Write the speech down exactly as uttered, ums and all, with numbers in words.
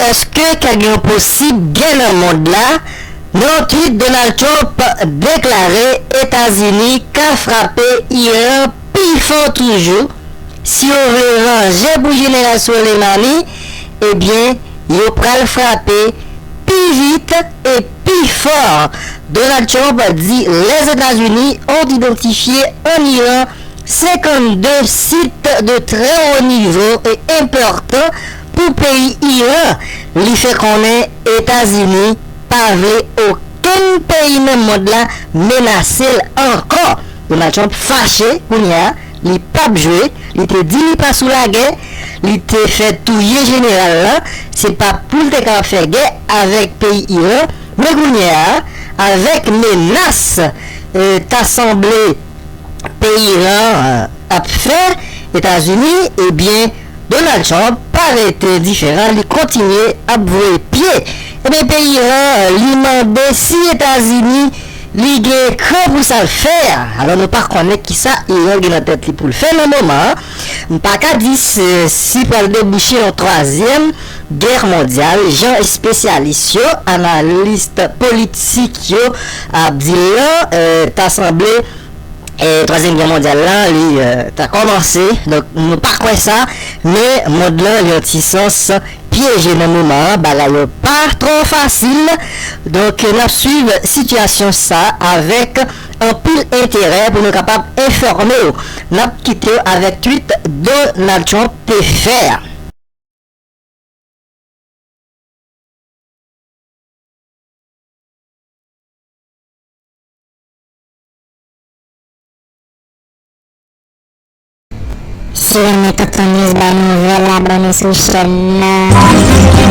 Èske ka gen yon posib gè nan mond la? Nan yon tweet, Donald Trump deklare Etazini ka frape Iran pi fò toujou. Si yo vle vanje pou Jeneral Soleimani, ebyen, yo pral frape pi vit e pi fò. Donald Trump di les États-Unis ont identifié en Iran cinquante-deux sites de très haut niveau et importants pou peyi Iran. Li fè konnen Etazini pa vle okenn peyi nan mond la menase l ankò. Donald Trump fache kounye a, li p ap jwe, li te di li pa sou lagè, li te fè touye jeneral la, se pa pou l te kapab fè gè avèk peyi Iran, men kounye a, avèk menas, eh, ta sanble peyi Iran, eh, ap fè Etazini, ebyen, Donald Trump pa rete diferan, li kontinye ap voye pye. Ebyen, peyi Iran, eh, li mande si Etazini, li gen kran pou sa l fè a. Alò, nou pa konnen kisa Iran gen nan tèt li pou l fè nan moman an. M pa ka di si, si pral debouche yon twazyèm gè mondyal, jan espesyalis yo, analis politik yo ap di l lan, eh, ta sanble, eh, twazyèm gè mondyal la, li, eh, ta kòmanse. Donk, nou pa kwè sa, men mond lan, li yon ti sans pyeje nan moman an, bagay yo pa twò fasil. Donk, n ap swiv sitiyasyon sa avèk anpil enterè pou nou kapab enfòme w. N ap kite w avèk tweet Donald Trump te fè a. Si w renmen Tonton News bay nouvèl, abòne sou chèn nan.